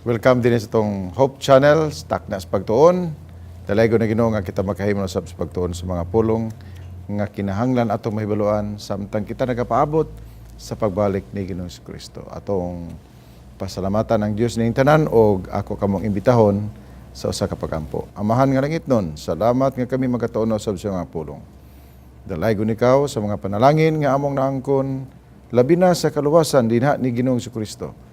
Welcome din sa atong Hope Channel, Takna sa Pagtuon. Dalaygon na Ginoo nga kita makahimo na sab sa pagtuon sa mga pulong nga kinahanglan atong mahibaluan samtang kita nagapaabot sa pagbalik ni Ginoong Kristo. Atong pasalamatan ang Dios ning tanan og ako kamong imbitahon sa usa ka pagampo. Amahan nga langitnon, salamat nga kami magkatuon usab sa mga pulong. Dalaygon ikaw sa mga panalangin nga among naangkon, labi na sa kaluwasan dinha ni Ginoong Kristo.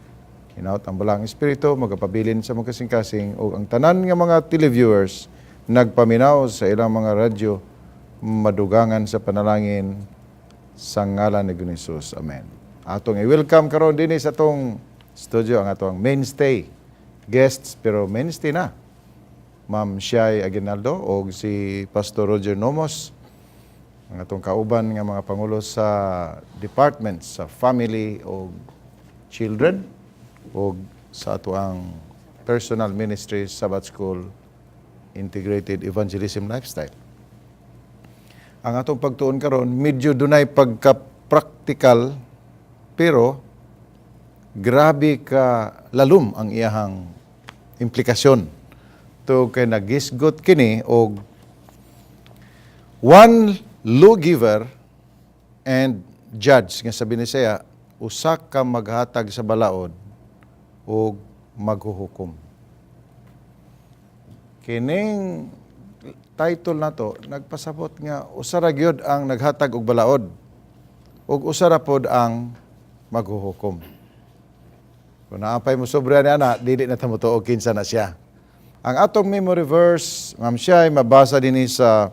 Hinaot ang Balaang Espiritu magapabilin sa mga kasing-kasing o ang tanan nga mga televiewers nagpaminaw sa ilang mga radyo, madugangan sa panalangin sa ngalan ni Ginoong Jesus. Amen. Atong i-welcome karon dinhi sa atong studio ang atong mainstay guests, pero mainstay na. Ma'am Shai Aguinaldo o si Pastor Roger Nomos, ang atong kauban nga mga pangulo sa departments sa family o children o sa ato ang personal ministry, Sabbath School, Integrated Evangelism Lifestyle. Ang atong pagtuon karon medyo dunay pagka-practical, pero grabe ka lalom ang iyahang implikasyon. To kay nagisgot kini og one lawgiver and judge, nga sabi ni siya usa ka maghatag sa balaod ug maghuhukom. Kining title nato nagpasabot nga usa ra gyud ang naghatag og balaod ug usa ra pod ang maghuhukom. Kung naa pay mo sobra ni ana, dili na ta motuo kinsa na siya. Ang atong memory verse, Ma'am Shai, mabasa dinhi sa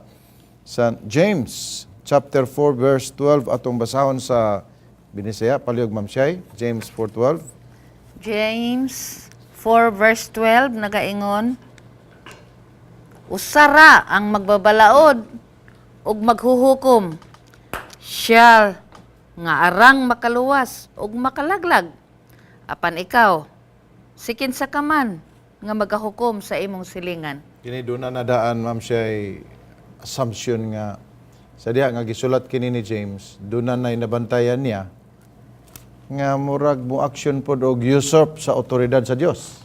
James chapter 4 verse 12, atong basahon sa Binisaya. Palihog, Ma'am Shai, James 4:12. James 4 verse 12 nagaingon, "Usa ra ang magbabalaod ug maghuhukom, siya nga arang makaluwas ug makalaglag. Apan ikaw, si kinsa ka man nga magahukom sa imong silingan?" Kini doon na nadaan, Ma'am Shai, assumption nga sa diha nga gisulat kini ni James, doon na nabantayan niya nga murag mo action pod og usurp sa otoridad sa Dios.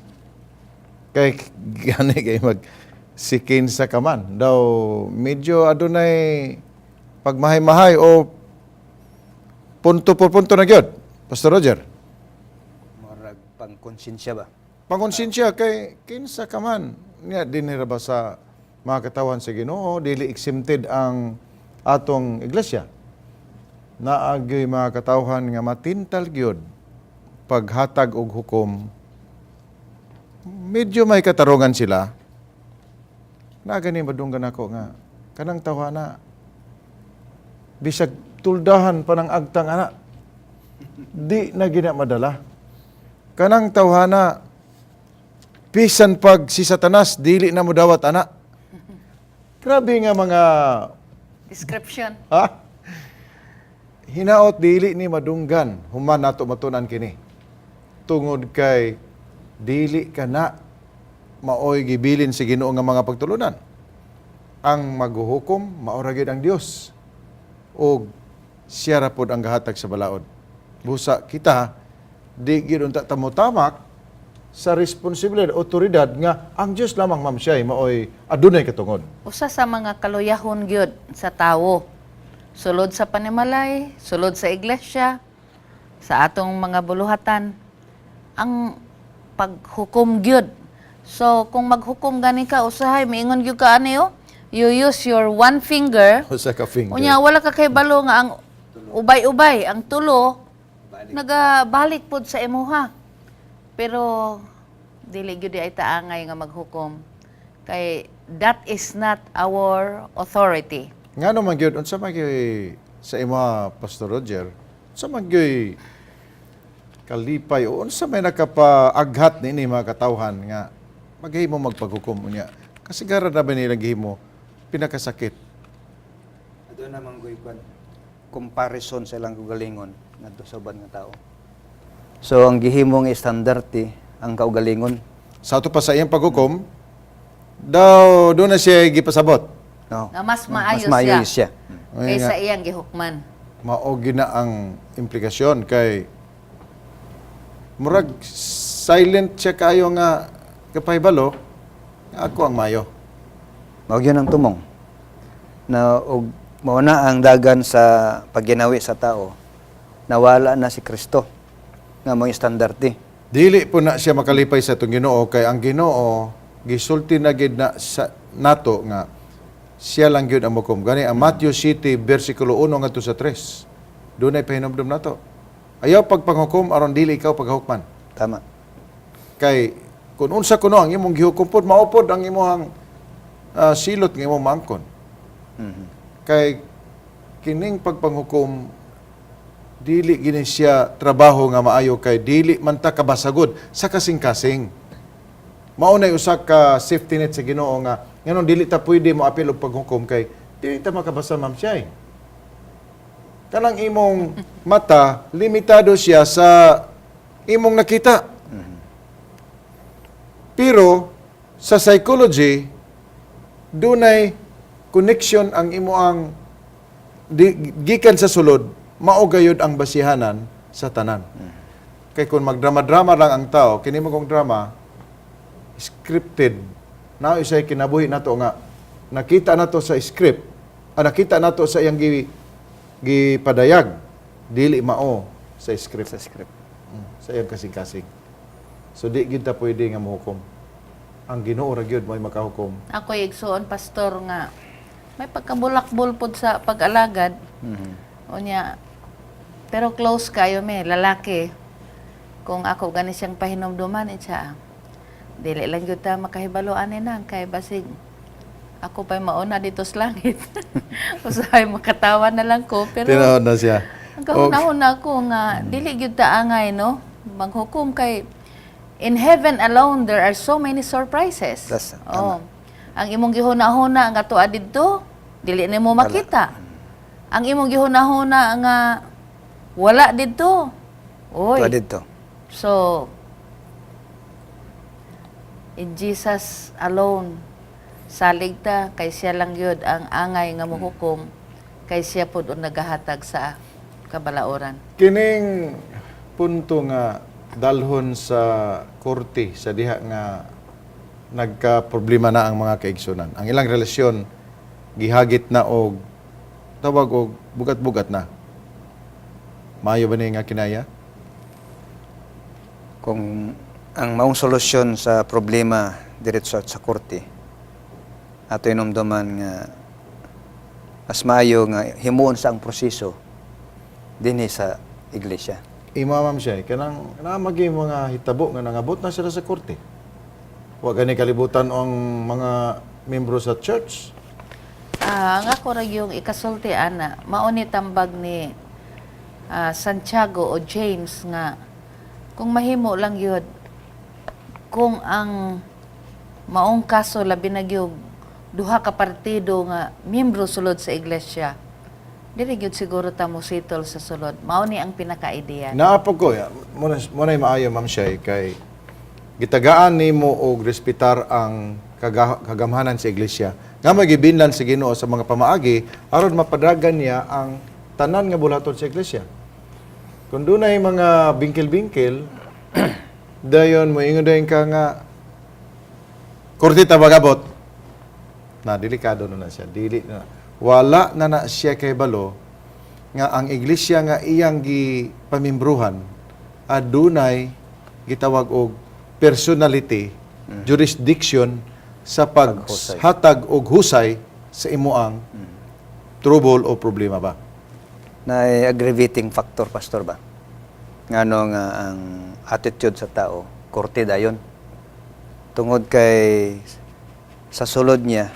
Kay gani kay mag si kinsa ka man daw, medyo adunay pagmahay-mahay o punto por punto na gyud. Pastor Roger. Murag pangkonsensya ba? Pangkonsensya kay kinsa ka man niya, dinhi ra ba sa mga katawan sa Ginoo, dili exempted ang atong iglesia. Naa gyoy mga katawhan nga matintal gyud paghatag og hukom, medyo may katarungan sila na gani madunggan ako nga kanang tawhana bisag tuldahan pa ng agtang ana, di na gina madala. Kanang tawhana bisan pag si Satanas dili na modawat ana. Grabe nga mga Description. Ha? Hinaot dili ni madunggan human nato matunan kini. Tungod kay dili ka na maoy gibilin sa Ginoo nga mga pagtulunan. Ang maghuhukom mao ra gyud ang Dios. Og siya ra pod ang gahatag sa balaod. Busa kita di gyud unta ta motamak sa responsibilidad, otoridad nga ang Dios lamang, Ma'am Shai, maoy adunay katungod. Usa sa mga kaluyahon gyud sa tawo. Sulod sa panimalay, sulod sa iglesia, sa atong mga buluhatan, ang paghukom gyud. So kung maghukom gani ka, usahay miingon gyud ka ani oh, you use your one finger. Usa ka finger. Unya wala ka kay balo nga ang ubay-ubay, ang tulo nagabalik pod sa imuha. Pero dili gyud ay taangay nga maghukom kay that is not our authority. Nga naman gyud, unsa man gyud sa imo, Pastor Roger, unsa man gyud kalipay o unsa may nakapaaghat niini mga katawhan nga maghimo magpaghukom unya? Kasigara na ba nilang gihimo pinakasakit? Doon naman goy kwan comparison sa ilang kaugalingon ngadto sa uban nga tao. So ang gihimong estandarte ang kaugalingon. Sa ato pa sa iyang paghukom, daw doon na siya gipasabot. No. Nga mas maayo Mas maayo siya siya. Ay, kaysa iyang gihukman. Mao gina ang implikasyon kay murag Silent siya kayo nga kapahibalo, nga ako ang mayo. Mao gyud ang tumong na og mao na ang dagan sa pagginawi sa tao, nawala na si Kristo nga mo estandarte. Dili po na siya makalipay sa itong Ginoo kay ang Ginoo gisulti na gid na sa nato nga siya lang gyud ang mohukom. Gani ang Matthew City versikulo 1 ngadto sa 3. Dunay pahinumdum nato. Ayaw pagpanghukom aron dili ikaw paghukman. Tama. Kay kung unsa kuno ang imong gihukom pod, mao pod ang imong silot nga imong maangkon. Kay kining pagpanghukom, dili gini siya trabaho nga maayo kay dili man ta kabasagod sa kasing-kasing. Mao nay usa ka safety net sa Ginoo nga nganong dili ta pwede mo apil og paghukom kay dili ta makabasa, ma'am siya eh. Kanang imong mata, limitado siya sa imong nakita. Pero sa psychology, dunay connection ang imo ang gikan sa sulod, mao gayud ang basihanan sa tanan. Kay kung magdrama-drama lang ang tao, kini mo kong drama scripted. Na isay kinabuhi nato nga nakita nato sa script, nakita nato sa iyang gipadayag, dili mao sa script. Sa script. Sa iyang kasing-kasing. So di gid ta pwede nga mohukom. Ang Ginoo ra gyud mo'y makahukom. Ako igsuon, pastor, nga may pagkabulakbol pod sa pag-alagad. Unya, pero close kayo me, lalaki. Kung ako gani siyang pahinumduman, eh, siya, dili lang gyud ta makahibalo ani nang kay basig ako pa'y mauna dito sa langit. Usahay makatawa na lang ko pero Tinuod na siya. ang kahuna-huna ko nga dili gyud ta angay no maghukom kay in heaven alone there are so many surprises. That's Oh. Ang imong gihuna-huna nga tuad didto, dili nimo makita. Ang imong gihuna-huna nga wala didto. Oy. Tuwa didto. So in Jesus alone salig ta kay siya lang gyud ang angay nga mohukom kay siya pod ang nagahatag sa kabalaoran. Kining punto nga dalhon sa korte sa diha nga nagka-problema na ang mga kaigsunan. Ang ilang relasyon gihagit na og tawag og bugat-bugat na. Maayo ba ni nga kinaya? Kung ang maong solusyon sa problema diretso sa korte, ato inumduman nga mas maayo nga himuon sa ang proseso dinhi sa iglesia. Ima, ma'am siya, kanang naamagi mga hitabo nga nangabot na sila sa korte. Wa gani kalibutan ang mga membro sa church. Ah, ang ako ra yung ikasulti ana, mao ni tambag ni Santiago o James nga kung mahimo lang yun, kung ang maong kaso labi na gyud duha ka partido nga miyembro sulod sa iglesia, dili gyud siguro ta mo settle sa sulod. Mao ni ang pinaka-ideal. Naapog ko, ya, muna, muna maayo, ma'am Shay, kay gitagaan nimo og respetar ang kagamhanan sa iglesia. Nga magibinlan sa Ginoo sa mga pamaagi aron mapadagan niya ang tanan nga bulaton sa iglesia. Kung dunay mga bingkil-bingkil, dayon mo ingon dayon ka nga korte ta magabot. Na delikado na na siya, dili na. Wala na na siya kay balo nga ang iglesia nga iyang gipamimbruhan adunay gitawag og personality, jurisdiction sa Paghusay. paghatag og husay sa imuang trouble o problema ba. Na aggravating factor, pastor, ba? Ngano nga ang attitude sa tao, korte dayon. Tungod kay sa sulod niya,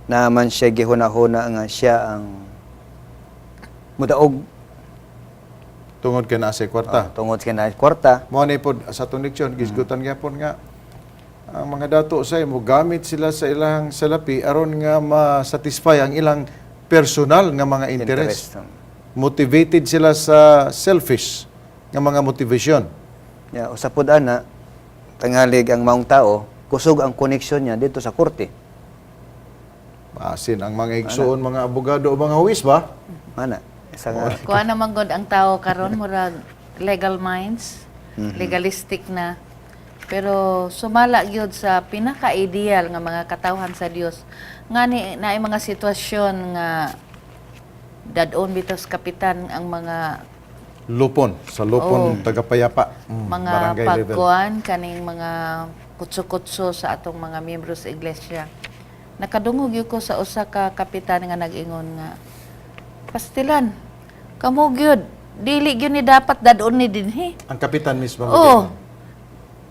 naman siya gihuna-huna nga siya ang mudaog. Tungod kay naa sa kwarta. Tungod kay na kwarta. Mao ni pod sa atong leksyon gisgutan gyapon nga ang mga dato say mo gamit sila sa ilang salapi aron nga ma-satisfy ang ilang personal nga mga interest. Motivated sila sa selfish nga mga motivation. Ya, usa pod ana, tangalig ang maong tao, kusog ang koneksyon niya dito sa korte. Asin ang mga igsuon, mga abogado o mga huwis ba? Mana, isa nga Kuha naman gud ang tao karon murag legal minds. Legalistic na. Pero sumala gyud sa pinaka-ideal nga mga katawhan sa Dios. Ngani naay mga sitwasyon nga dad-on bitaw sa kapitan ang mga Lupon, sa lupon tagapayapa, mga barangay level. Pagkuan kaning mga kutso-kutso sa atong mga miyembro sa iglesia. Nakadungog gyud ko sa usa ka kapitan nga nag-ingon nga, "Pastilan, kamo gyud dili gyud ni dapat dad-on ni dinhi." Ang kapitan mismo. Oh.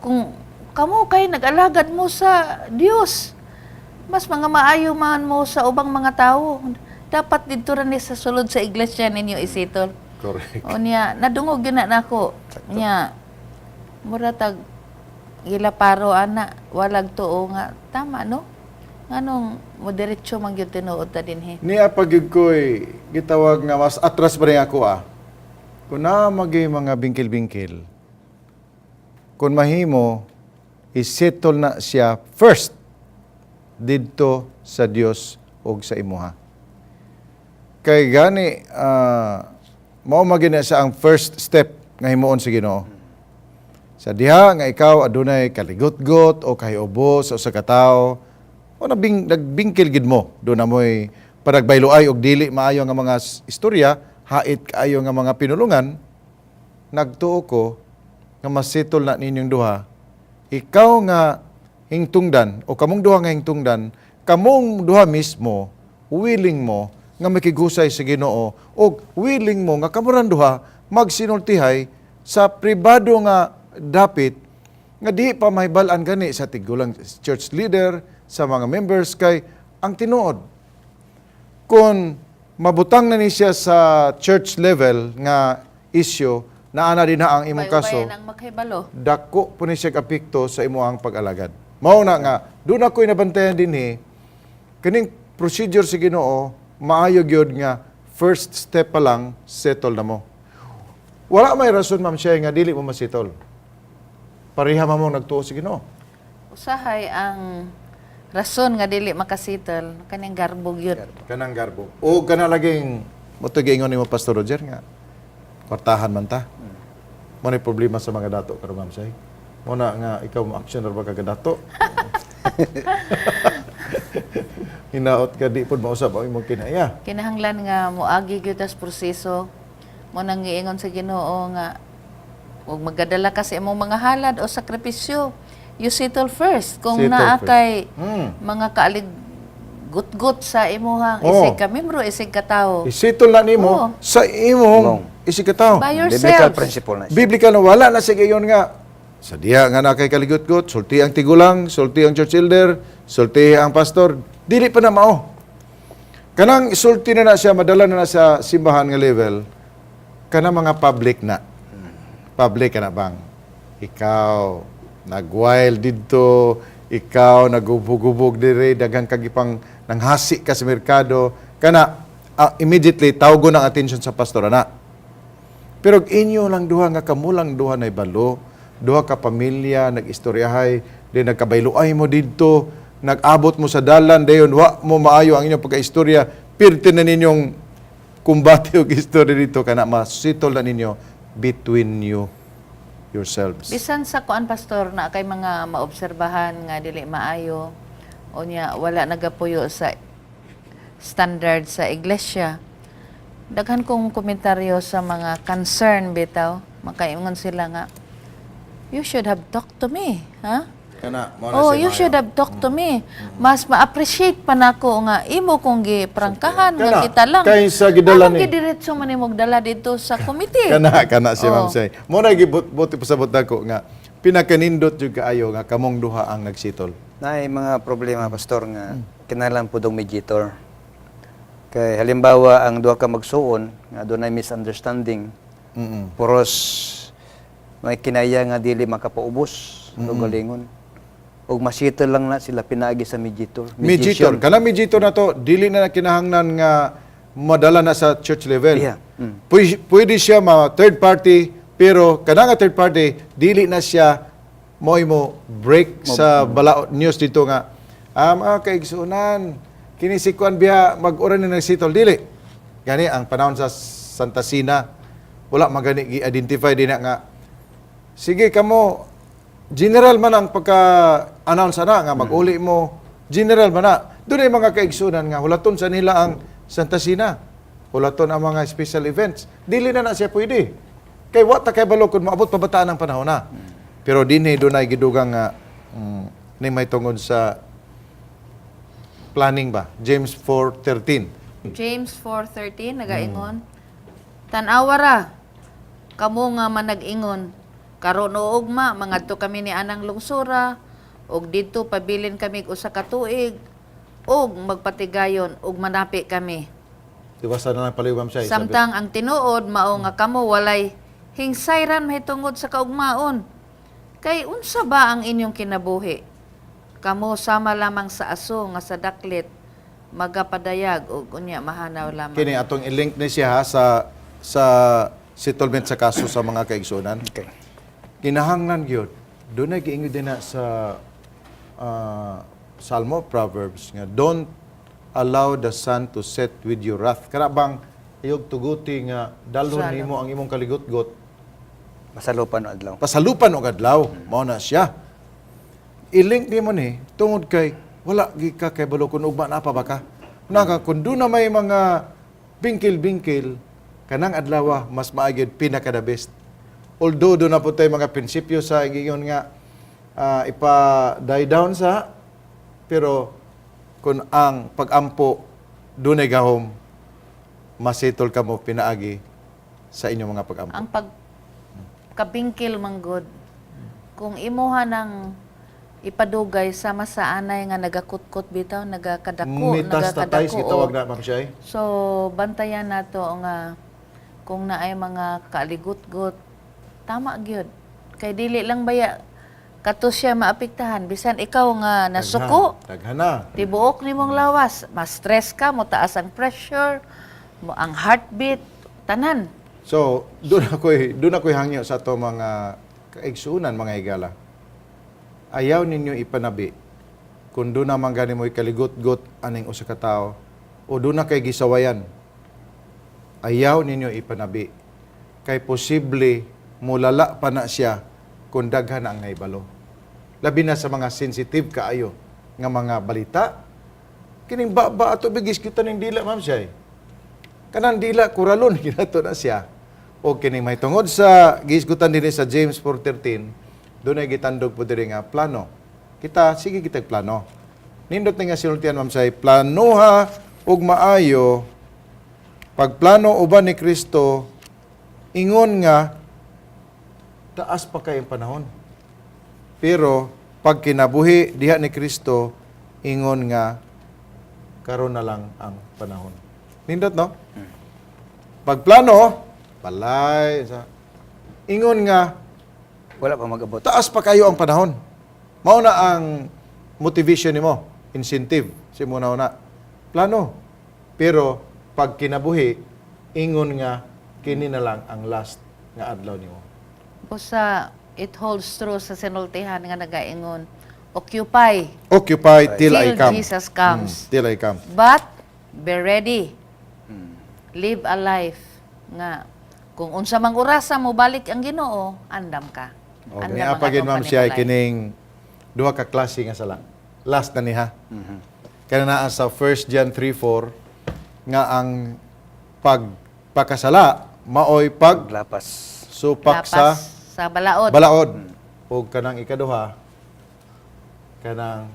Kung kamo kay nag-alagad mo sa Dios, mas mga maayo man mo sa ubang mga tawo. Dapat didto ra ni sa sulod sa iglesia ninyo isitol. Correct. O niya, nadungog yun na nako. Niya, mura tag gilaparo ana, walag tuo nga tama, no? Nganong mo diretso man gyud tinuod ta dinhi. Niya pagyud ko'y gitawag nga mas atras pa rin ako ah. Kung naa magay mga bingkil-bingkil, kung mahimo, isettle na siya first didto sa Dios og sa imuha. Kay gani mao magina siya ang first step nga himuon sa Ginoo. Sa diha nga ikaw adunay kaligotgot o kahiubo sa usa ka tawo o nabing, nagbingkil gid mo, do na mo'y panagbayloay og dili maayo nga mga istorya, hait kaayo nga mga pinulungan, nagtuo ko nga masettle na ninyong duha. Ikaw nga hingtungdan o kamong duha nga hingtungdan, kamong duha mismo willing mo nga makigusay sa Ginoo o willing mo nga kamuran duha magsinultihay sa pribado nga dapit nga di pa mahibal-an gani sa tigulang church leader, sa mga members, kay ang tinuod, kung mabutang na ni siya sa church level nga issue, naana din na ang imong kaso, Ubay-ubayan ang makahibalo. Dako po ni siya apekto sa imong pag-alagad. Mao na nga, doon ako'y nabantayan din eh, kining procedure sa Ginoo, maayo gyud nga first step pa lang, settle na mo. Wala may rason, Ma'am Shea, nga dili mo masettle. Pareha man mong nagtuo sa Ginoo. Usahay ang rason nga dili makasettle kaning garbo gyud. Kanang garbo. O kana laging mo to giingon nimo, Pastor Roger, nga kwartahan man ta. Mo na problema sa mga dato karon, Ma'am Shea. Mo na nga ikaw mo action ra ba kag dato. Hinaot ka di pud mausab ang imong kinaya. Kinahanglan nga moagi gyud tas proseso mo nang giingon sa Ginoo nga ug magadala ka sa imong mga halad o sakripisyo. You settle first kung Settle naa first. kay mga kaalig gutgut sa imuhang isig ka membro, isig ka tawo. Isettle na nimo sa imong isig ka tawo. By Biblical yourselves. principle na siya. Biblical na wala na sa gayon nga sa diha nga na kay kaligutgot, sulti ang tigulang, sulti ang church elder, sulti ang pastor, dili pa na mao. Kanang sulti na na siya, madala na na sa simbahan nga level, kanang mga public na. Public ka na bang? Ikaw, nag-wild didto, ikaw, nagubog-ubog dire, daghang kagipang nanghasi ka sa merkado, kana, immediately, tawgo ng attention sa pastor na. Pero og inyo lang duha nga kamulang duha na balo, duha ka pamilya, nag-istoryahay, di nagkabayloay mo didto, nag-abot mo sa dalan, dayon wa mo maayo ang inyong pagkaistorya, pirti na ninyong kumbate og istorya dito kana masitol na ninyo between you yourselves. Bisan sa kuan, Pastor, na kay mga maobserbahan nga dili maayo o niya wala nagapuyo sa standard sa iglesia. Daghan kong komentaryo sa mga concern bitaw, makaingon sila nga, "You should have talked to me, ha?" Kana mo. Oh, you should have talked to me. Mas ma-appreciate pa nako nga imo kong giprangkahan nga Kana, kita lang. kaysa gidala Anong ni. gidiretso man imong dala dito sa committee? Kana kana si Ma'am Oo. Say. Mo na gibot-bot pasabot nako nga pinakanindot jud kaayo nga kamong duha ang nagsitol. Naay mga problema, Pastor, nga kinahanglan pud og mediator. Kay halimbawa ang duha ka magsuon nga dunay misunderstanding, puros may kinaya nga dili makapaubos mm galingon. Og masitol lang na sila pinaagi sa mediator. Mediator. Kana mediator na to, dili na kinahanglan nga madala na sa church level. Pwede siya ma third party, pero kana nga third party dili na siya mo mo break sa balaod news dito nga mga kaigsuonan, kini si kuan biya mag-ura na nagsitol, dili. Gani ang panahon sa Santa Cena, wala magani gi-identify din na nga Sige kamo, general man ang pagka-announce ana nga mag-uli mo, general man na. Doon ay mga kaigsunan nga hulaton sa nila ang Santa Cena. Hulaton ang mga special events. Dili na na siya pwede. Kay wa ta kay balo kung maabot pa bataan ang panahon na. Pero dinhi dunay gidugang nga ni may tungod sa planning ba? James 4:13. James 4:13 nagaingon, "Tan-awa ra kamo nga manag-ingon, karon o ugma mangadto kami ni anang lungsura ug didto pabilin kami og usa ka tuig ug magpatigayon ug manapi kami." Iwasan na lang paliwam siya. Samtang ang tinuod mao nga kamo walay hingsayran mahitungod sa kaugmaon. Kay unsa ba ang inyong kinabuhi? Kamo sama lamang sa aso nga sa daklit magapadayag ug unya mahanaw lamang. Kini atong i-link ni siya ha, sa settlement sa kaso sa mga kaigsunan. Okay. Kinahanglan gyud. Dunay giingon din na sa Salmo, Proverbs nga don't allow the sun to set with your wrath. Kana bang iyog tuguti nga dalhon Salo. nimo ang imong kaligutgot Masalupan o adlaw. pasalupan og adlaw, mao na siya. I-link nimo ni tungod kay wala gi ka kay balo kun ugma na pa ba ka. Naka kun doon na may mga bingkil-bingkil kanang adlaw mas maagid pinaka the best. Although doon na po tayo mga prinsipyo sa giyon nga ipa die down sa, pero kung ang pagampo dunay gahom, masetol ka mo pinaagi sa inyong mga pagampo. Ang pag kabingkil manggod kung imuha ng ipadugay sama sa anay nga nagakutkot bitaw, nagakadako, Metastatize nagakadako. gitawag na, Ma'am Shay. So bantayan nato nga kung naay mga kaaligutgot, tama gyud kay dili lang baya kato siya maapektahan, bisan ikaw nga nasuko. Daghan na. Tibuok nimong lawas, ma-stress ka, mo taas ang pressure mo, ang heartbeat, tanan. So, doon ako'y hangyo sa ato mga kaigsuunan, mga higala. Ayaw ninyo ipanabi kung doon naman gani mo'y kaligot-got aning usa ka tawo o doon na kay gisawayan. Ayaw ninyo ipanabi. Kay posible mulala pa na siya kung daghan ang naibalo. Labi na sa mga sensitive kaayo nga mga balita. Kining ba ato bigis kita ning dila, Ma'am Shay. Kanang dila kuralon ginato na siya. O kining may tungod sa gihisgutan dinhi sa James 4:13, dunay gitandog po diri nga plano. Kita sige kitag plano. Nindot ni nga sinultian, Ma'am Say, planoha ug maayo. Pagplano uban ni Kristo, ingon nga taas pa kay ang panahon. Pero pag kinabuhi diha ni Kristo, ingon nga karon na lang ang panahon. Nindot, no? Pagplano, balay, sa, ingon nga, Wala pa mag-abot. Taas pa kayo ang panahon. Mao na ang motivation nimo, incentive, si mo na. Plano. Pero pag kinabuhi, ingon nga kini na lang ang last nga adlaw nimo. Busa it holds true sa sinultihan nga nagaingon, occupy Occupy till I till come. Jesus comes. Till I come. But be ready. Live a life nga kung unsa mang orasa mo balik ang Ginoo, andam ka. Okay. Andam Ni ang apagin atong ma'am siya ay panimalay. kining duha ka klase nga sala. Last na niha. Kaya naa sa 1 John 3:4 nga ang pagpakasala maoy pag Paglapas. supak sa Lapas sa balaod. balaod. O kanang ikaduha, kanang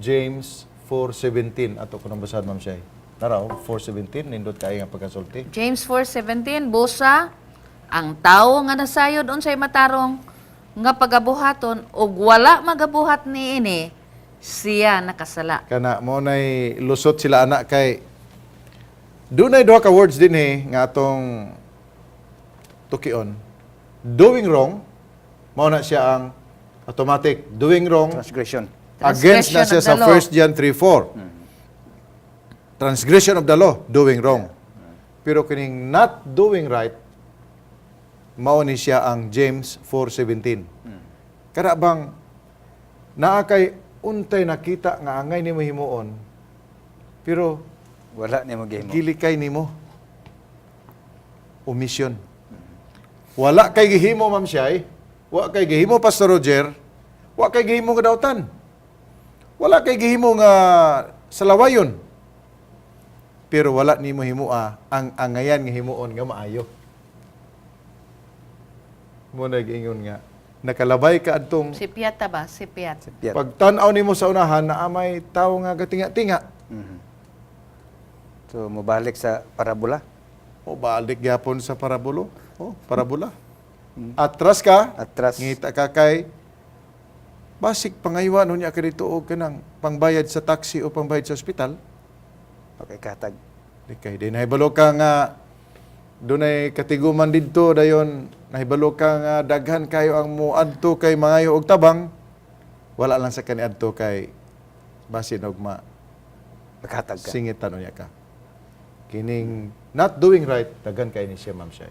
James 4:17 ato ko nang basahan, Ma'am Shay. Naraw 4:17, nindot kaayo nga pagkasulti. James 4:17, busa ang tawo nga nasayod unsay matarong nga pagabuhaton ug wala magabuhat niini, siya nakasala. Kana mo nay lusot sila anak kay dunay duha ka words dinhi nga atong tukion. Doing wrong, mao na siya ang automatic doing wrong Transgression. against na Transgression siya of sa the law. 1 John 3:4. Transgression of the law, doing wrong. Pero kining not doing right, mao ni siya ang James 4:17. Kada bang naa kay untay nakita nga angay nimo himuon, pero Wala ni mo gihimo. gilikay nimo. Omission. Wala kay gihimo, Ma'am Shai. Wa kay gihimo, Pastor Roger. Wa kay gihimo nga dautan. Wala kay gihimo nga salawayon. Pero wala nimo himoa ang angayan nga himuon nga maayo. Mo na giingon nga nakalabay ka adtong Si Piata ba? Si Piat. Piat. pagtan-aw nimo sa unahan na amay tawo nga gatinga-tinga. So mobalik sa parabola. O balik gyapon sa parabulo. O, parabola. Atras ka, Atras. Ngita ka kay basig pangaywa no niya ka dito og kanang pangbayad sa taxi o pangbayad sa ospital. Okay, katag. Di kay di nahibalo ka nga dunay katiguman didto, dayon nahibalo ka nga daghan kayo ang muadto kay mangayo og tabang, wala lang sa kaniadto kay basin og ma Makatag ka. singitan unya ka. Kining not doing right, daghan kay ni siya, Ma'am Shai.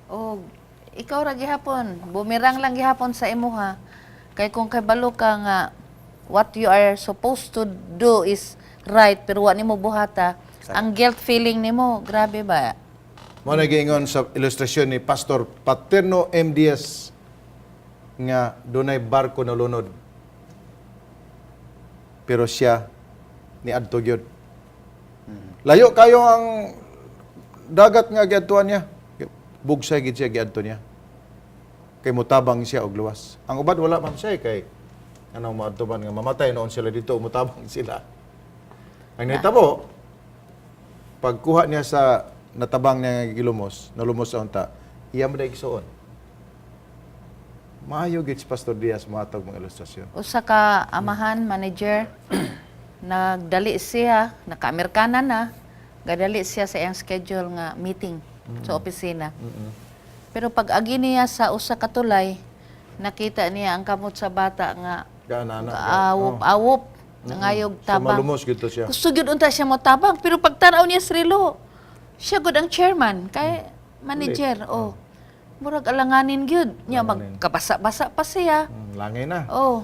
O ikaw ra gihapon, bumirang lang gihapon sa imuha. Kay kung kabalo ka nga what you are supposed to do is right pero wa nimo buhata, ang guilt feeling nimo, grabe ba? Mo na giingon sa ilustrasyon ni Pastor Paterno MDS nga dunay barko na lunod. Pero siya ni adto gyud. Layo kayo ang dagat nga giadtuan niya. Bugsay gid siya giadto niya. Kay mutabang siya og luwas. Ang uban wala man siya eh, kay anong moadto man nga mamatay noon sila dito, mutabang sila. Ang nahitabo, pagkuha niya sa natabang niya nga gilumos, nalumos sa unta, iya mo na igsuon. Maayo gid si Pastor Diaz mohatag mga ilustrasyon. Usa ka amahan, manager, nagdali siya, naka-Amerikana na, gadali siya sa iyang schedule nga meeting sa opisina. Pero pag agi niya sa usa ka tulay, nakita niya ang kamot sa bata nga Gaana na. awop-awop, nangayog So tabang. malumos gid to siya. Gusto gyud unta siya mo tabang, pero pagtan-aw niya sa relo, siya gud ang chairman, kay manager, oh. Murag alanganin gyud niya, Alanganin. magkabasa-basa pa siya. Langay na. Oh.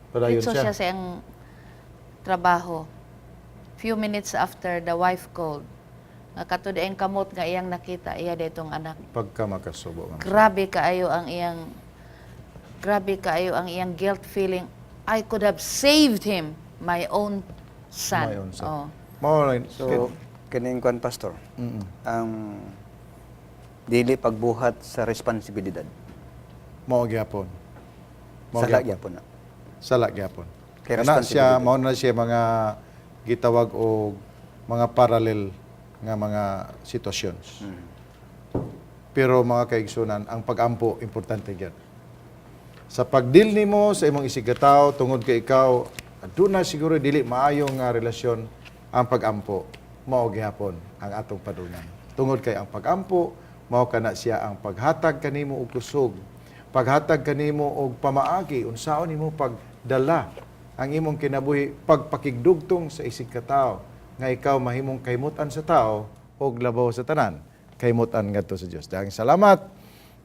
Padayon Diretso siya. siya sa iyang trabaho. Few minutes after, the wife called. Nga kato ang kamot nga iyang nakita, iya ditong anak. Pagka makasubo, ma'am. Grabe kaayo ang iyang guilt feeling. I could have saved him, my own son. My own son. Oh. Mao na. So kining kwan, Pastor. Ang dili pagbuhat sa responsibilidad. Mao gyapon. Mao Sala gyapon. gyapon na. Sala gyapon. Kay Kana siya responsibilidad. mao na siya mga gitawag og mga parallel nga mga sitwasyon. Pero mga kaigsunan, ang pagampo importante gyud. Sa pagdeal nimo sa imong isigkatawo tungod kay ikaw aduna siguro dili maayo nga relasyon, ang pagampo mao gihapon ang atong padulngan. Tungod kay ang pagampo mao kana siya ang paghatag kanimo og kusog, paghatag kanimo og pamaagi unsaon nimo pagdala ang imong kinabuhi, pagpakigdugtong sa isigkatawo nga ikaw mahimong kahimutan sa tao og labaw sa tanan kahimutan ngadto sa Dios. Daghang salamat.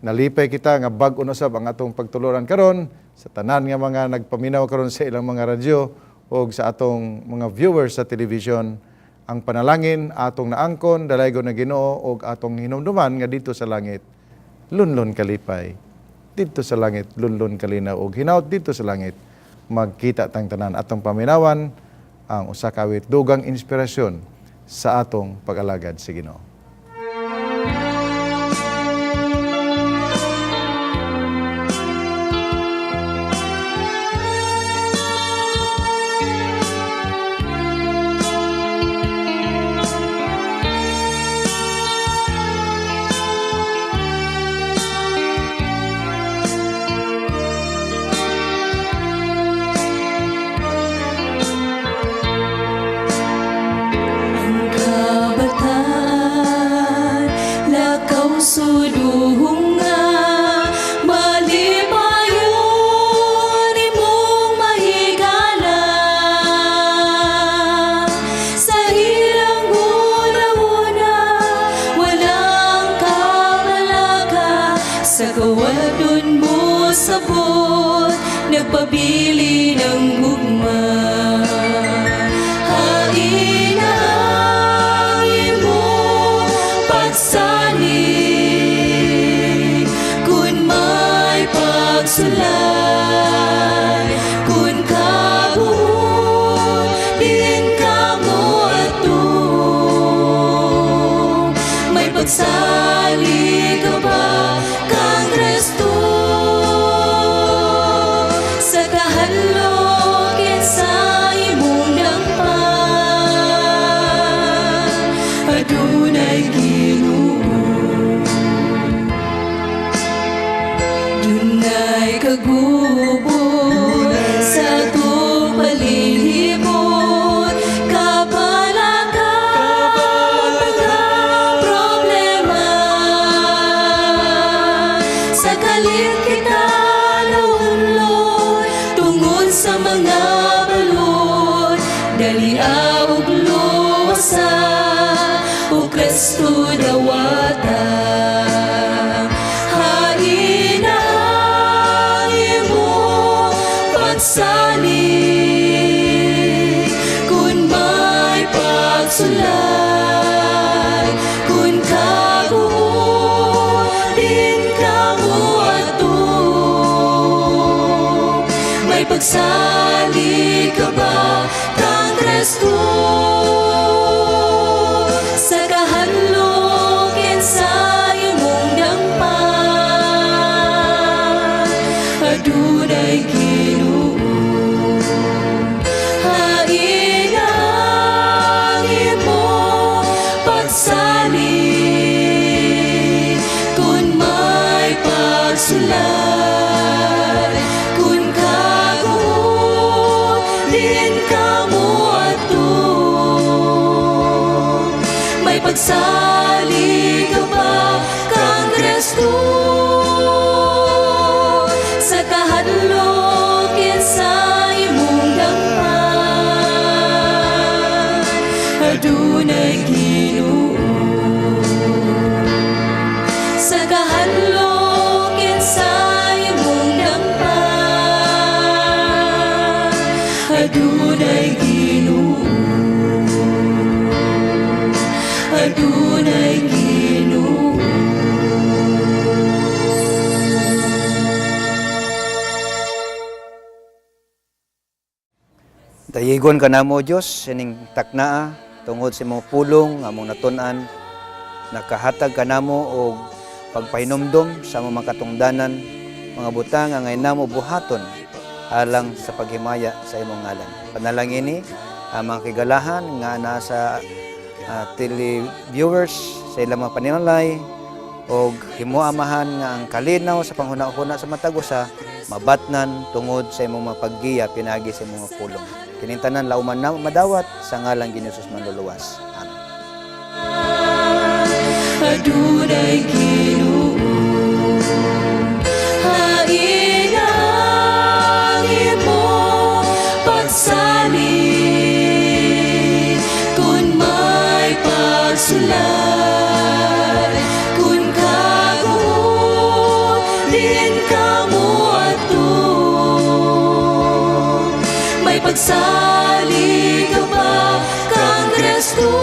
Nalipay kita nga bag-o na sab ang atong pagtuluran karon sa tanan nga mga nagpaminaw karon sa ilang mga radyo o sa atong mga viewers sa television. Ang panalangin atong naangkon dalaygon na Ginoo og atong hinumduman nga dito sa langit lunlon kalipay, didto sa langit lunlon kalinaw, og hinaut didto sa langit magkita tang tanan. Atong paminawan ang usa ka awit, dugang inspirasyon sa atong pag-alagad sa Ginoo. Ang kabataan, lakaw suluhong nga, malipayon imong mahigala. Sa ilang una-una, walang kabalaka, sa kawadon mo sabot, nagpabili ng gugma. Hain ang imong pagsalig. Dalia ug luwasa, o Kristo dawata. Hain ang imong pagsalig kun may pagsulay, kun kaguol din ka moadto. May pagsalig ka ba kang Kristo sa kahadlok sa imong dampan? Adunay Ginoo. Hain ang imong pagsalig kun may pagsulay, kun kaguol din ka moadto. May pagsalig ka ba kang Kristo sa kahadlok sa imong dampan? Adunay Ginoo. Sa kahadlok sa imong dampan, adunay Ginoo. Adunay Ginoo. Dayigon ka namo, Dios, sining taknaa tungod sa imong pulong nga among natun-an. Nakahatag ka namo og pagpahinumdom sa among mga katungdanan, mga butang nga ngayon namo buhaton alang sa paghimaya sa imong ngalan. Panalangini ang mga kigalahan nga nasa televiewers sa ilang mga panimalay og himoamahan nga ang kalinaw sa panghuna-huna sa matag usa mabatnan tungod sa imong mga paggiya pinaagi sa imong mga pulong. Kining tanan lauman na madawat sa ngalan ni Jesus Manluluwas. Amen. Adunay Ginoo. Hain ang imong pagsalig kun may pagsulay, kun kaguol din ka moadto. May pagsalig ka ba kang Kristo?